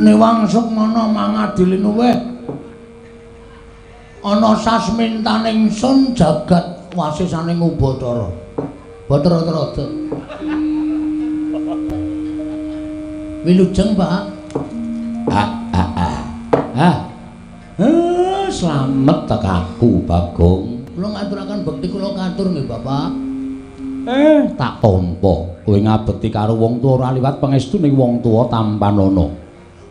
Niwang sukmana mangadili luweh ana sasmintaning sun jagat wasisaning Ubathara. Bathara Trada. Wilujeng, Pak. Ah ah ah. Ah. Slamet tekaku, Bagong. Kula ngaturaken bekti kula katur nggih, Bapak. Tak tampa. Kowe ngabekti karo wong tuwa ora liwat pangestuning wong tuwa tampanana.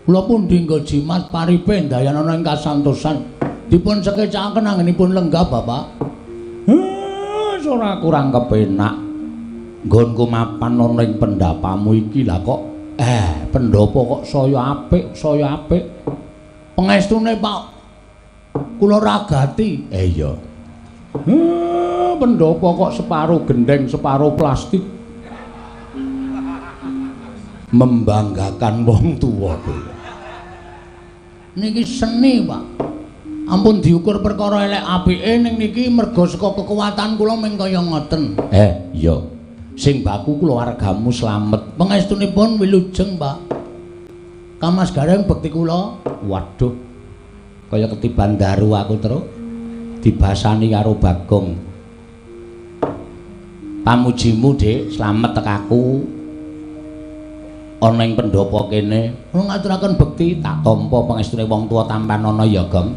Kula pundi nggo jimat paripe ndayanana ing kasantosan. Dipun sekecakaken anggenipun lenggah, Bapak. Ora kurang kepenak. Nggonku mapan ana ing pendapamu iki lah kok pendapa kok saya apik, saya apik. Pangestune, Pak, kula ragati. Iya. Pendapa kok separo gendeng, separo plastik. Membanggakan wong tuwa kowe. Niki seni, Pak. Ampun diukur perkara elek apike ning niki merga saka kekuatan kula ming kaya ngoten. Iya. Sing baku keluargamu slamet. Pangestunipun wilujeng, Pak. Kamas Gareng bekti kula. Waduh. Kaya ketiban daru aku terus dibasani karo Bagong. Pamujimu, Dik, slamet tekaku. Ana ing pendhapa kene. Kula ngaturaken bekti tak tampa pangestune wong tuwa tampanana ya, Gong.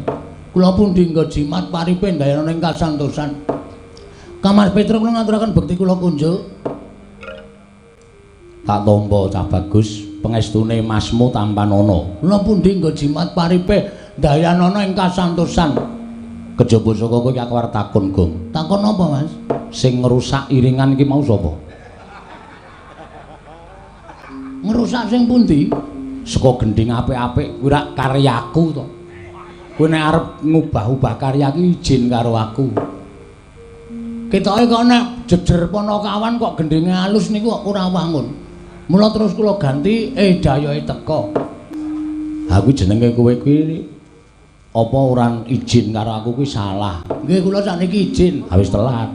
Kula pundi nggo jimat paripe ndayana ing kasantosan. Kamas Petro kula ngaturaken bekti kula kunjuk. Tak tampa cah bagus pangestune masmu tampanana. Kula pundi nggo jimat paripe ndayanana ing kasantosan. Kejaba saka kowe aku arep takon, Gong. Takon apa, Mas? Sing ngrusak iringan iki mau sapa? Ngrusak sing pundi? Saka gendhing apik-apik kuwi rak karyaku to. Kowe nek arep ngubah-ubah karya ki izin karo aku. Ketoke kok nek jejer Panakawan kok gendhinge alus niku kok ora wangun. Mula terus kula ganti dayohe teka. Ha kuwi jenenge kowe kuwi apa ora izin karo aku kuwi salah. Nggih kula sakniki izin. Ha wis telat.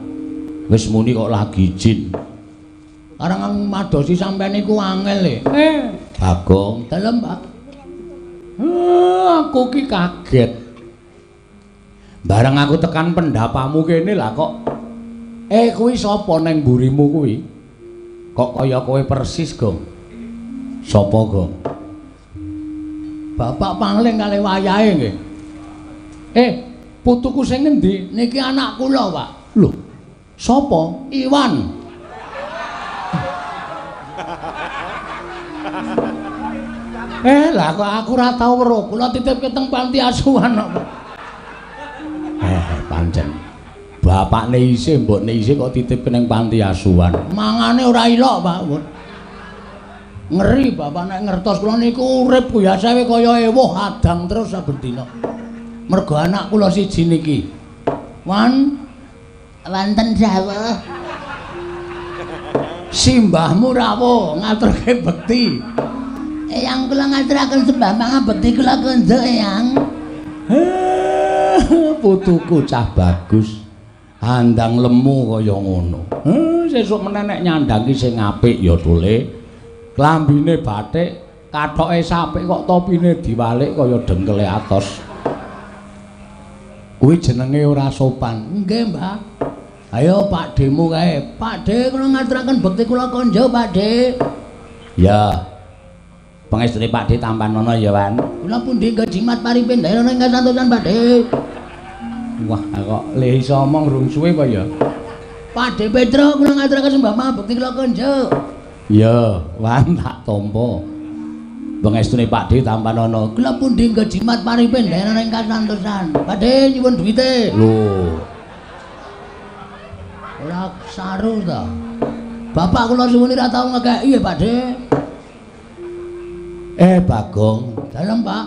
Wis muni kok lagi izin. Arang madosi sampean niku angel e. Bagong, dalem, Pak. Aku ki kaget. Bareng aku tekan pendapamu kene lah kok. Kuwi sapa neng mburimu kuwi? Kok kaya kowe persis, Gong? Sapa, Gong? Bapak pangling kalih wayahe nggih. Putuku sing ngendi? Niki anak kula, Pak. Lho, sapa? Iwan. Lah kok aku ora tau weruh. Kula titipke teng panti asuhan kok. Pancen. Bapakne isih, mbokne isih kok titipke ning panti asuhan. Mangane ora ilok, Pak. Ngeri bapak nek ngertos kula niku urip biasae kaya ewuh adang terus saben dina. Mergo anak kula siji niki. Wan wonten dawuh. Simbahmu rawuh ngaturke bekti. Eyang kula ngaturaken sembah pangabekti kula kunjuk, Eyang. Putuku cah bagus. Handang lemu kaya ngono. Sesuk meneh nek nyandang ki sing apik ya, Tule. Klambine batik, kathoke sapik kok topine diwalik kaya dengkele atos. Kuwi jenenge ora sopan. Nggih, Mbah. Ayo Pak Demu kae. Pak De kula ngaturaken bekti kula konjo, Pak De. Ya. Pangestune Pak De tampanana ya, Wan. Kula pundi nggo jimat paripe ndayana ing kasantosan, Pak De. Wah, kok le iso omong rung suwe apa ya? Pak De Petro kula ngaturaken sembah pangabekti kula konjo. Ya, Wan tak tampa. Pangestune Pak De tampanana. Kula pundi nggo jimat paripe ndayana ing kasantosan. Pak De nyuwun duwite. Lho. Ora saru ta. Bapak kula suwun ora tau ngekeki ya, Pak De. Bagong, dalem, Pak.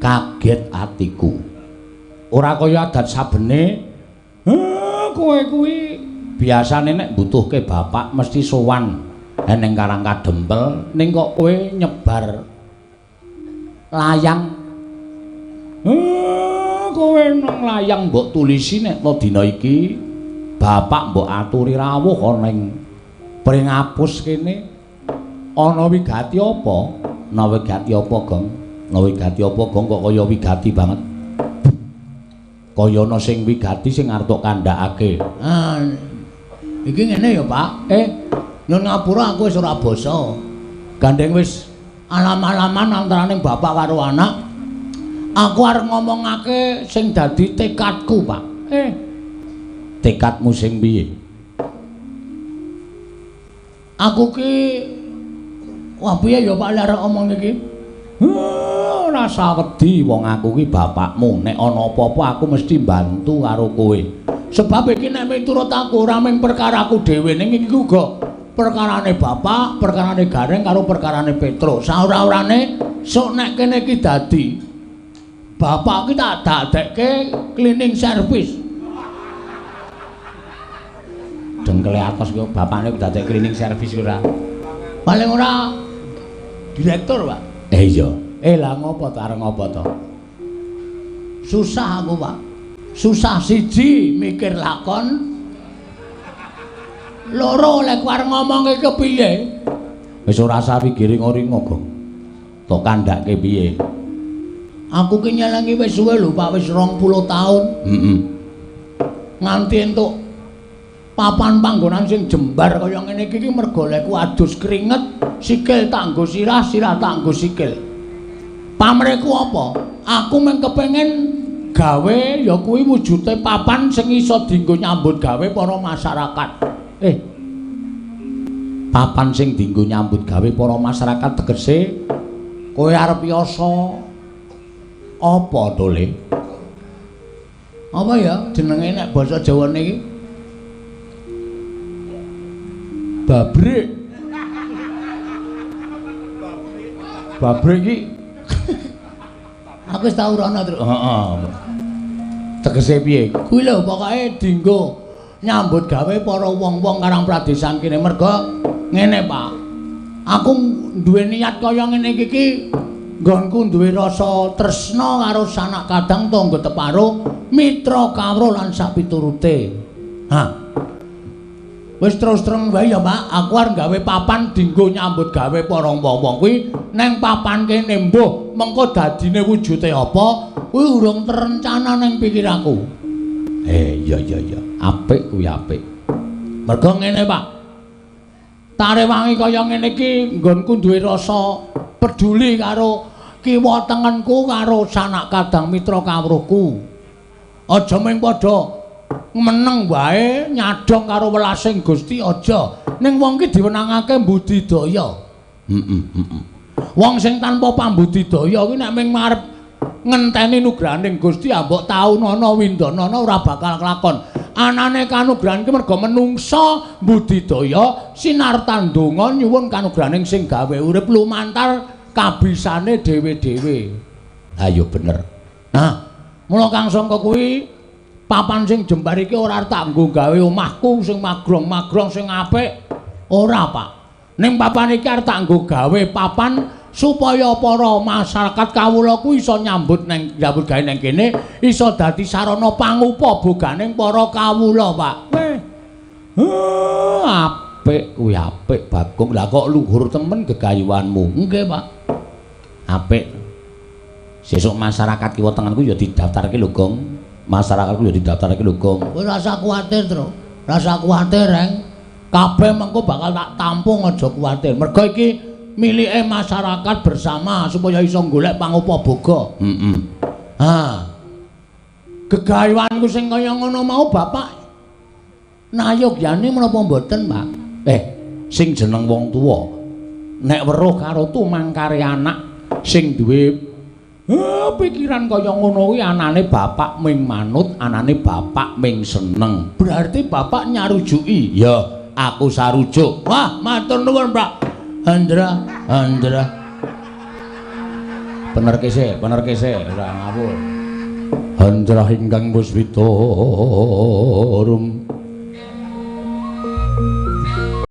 Kaget atiku. Ora kaya adat sabene. Kowe kuwi biasane nek mbutuhke bapak mesti sowan ning Karang Kadempel, ning kok kowe nyebar layang. Kowe nang layang mbok tulisi nek to dina iki bapak mbok aturi rawuh ana ing Pringapus kene. Ana wigati apa? Ana wigati apa, Gong? Ana wigati apa, Gong? Kok kaya wigati banget. Kaya ana sing wigati sing arep tok kandhakake. Ah, iki ngene ya, Pak. Nyun ngapura aku wis ora basa. Gandeng wis alam-alaman antarane bapak karo anak. Aku arep ngomongake sing dadi tekadku, Pak. Tekadmu sing piye? Aku ki wah piye ya Pak lek arep omong iki? Ora usah wedi, wong aku ki bapakmu. Nek ana apa-apa aku mesti bantu karo kowe. Sebab iki nek miturut aku ora mung perkaraku dhewe, ning iki uga perkarane bapak, perkarane Gareng karo perkarane Petro. Saora-orane sok nek kene iki dadi bapak ki tak dadekke cleaning service. Dengkele atos kok bapakne dadekke cleaning service ora. Paling ora direktur, Pak. Iya. Lah ngopo to arep ngopo to? Susah aku, Pak. Susah siji mikir lakon. Loro lek arep ngomongke kepiye? Wis ora usah wigiring-ringo, Gong. Tok kandhake piye? Aku ki nyelengi wis suwe lho, Pak, wis 20 taun. Heeh. Nganti entuk papan panggonan sing jembar kaya ngene iki mergo lekku adus keringet, sikil tak nggo sirah, sirah tak nggo sikil. Pamrihku apa? Aku mung kepengin gawe ya kuwi wujude papan sing iso dienggo nyambut gawe para masyarakat. Papan sing dienggo nyambut gawe para masyarakat tegese kowe arep yasa apa to, Le? Apa ya jenenge nek basa Jawane iki? Babrik. Babrik iki aku wis tau rono, Truk. Heeh. Tegese piye? Kuwi lho pokoke dienggo nyambut gawe para wong-wong Karang Pradesan kene. Mergo ngene, Pak. Aku duwe niat kaya ngene iki ki nggonku duwe rasa tresna karo sanak kadang tangga teparo, mitra kawruh lan sapiturute. Ha. Wis terus terang wae ya, Pak, aku arep gawe papan dienggo nyambut gawe para wong-wong kuwi neng papan kene mbuh mengko dadine wujude apa kuwi urung terencana neng pikiranku. Iya iya iya, apik kuwi apik. Mergo ngene, Pak. Tarewangi kaya ngene iki nggonku duwe rasa peduli karo kiwa tengenku karo sanak kadang mitra kawruhku. Aja mung padha meneng wae nyadong karo welasing Gusti aja. Ning wong ki diwenangake mbudidaya. Wong sing tanpa pambudidaya kuwi nek mung arep ngenteni nugrahaning Gusti ambok taunana windanana ora bakal kelakon. Anane kanugrahan ki merga menungsa mbudidaya sinartan donga nyuwun kanugrahaning sing gawe urip lumantar kabisane dhewe-dhewe. Ha ya bener. Nah, mula Kang Sangka kuwi papan sing jembar iki ora tak nggo gawe omahku sing magrong-magrong sing apik. Ora, Pak. Ning papan iki arep tak nggo gawe papan supaya para masyarakat kawula ku iso nyambut neng nyambut gawe neng kene, iso dadi sarana pangupa boganing para kawula, Pak. Weh. Apik kuwi apik, Bagong. Lah kok luhur temen gegayuhanmu. Nggih, Pak. Apik. Sesuk masyarakat kiwa tengenku ya didaftarke lho, Gong. Masyarakatku ya didaftarke lho, Gong. Kowe rasa kuwatir, Tru. Rasa kuwatir, Reng. Kabeh mengko bakal tak tampung, aja kuwatir. Mergo iki milike masyarakat bersama supaya iso golek pangupa boga. Heeh. Ha. Gegayuhanku sing kaya ngono mau Bapak nayogyane menapa mboten, Pak? Sing jeneng wong tuwa nek weruh karo tumangkare anak sing duwe pikiran kaya ngono kuwi anane bapak ming manut, anane bapak ming seneng. Berarti bapak nyarujuki. Ya, aku sarujuk. Wah, matur nuwun, Pak. Andra, Andra. Bener kese, ora ngawur. Andra ingkang puswita rum.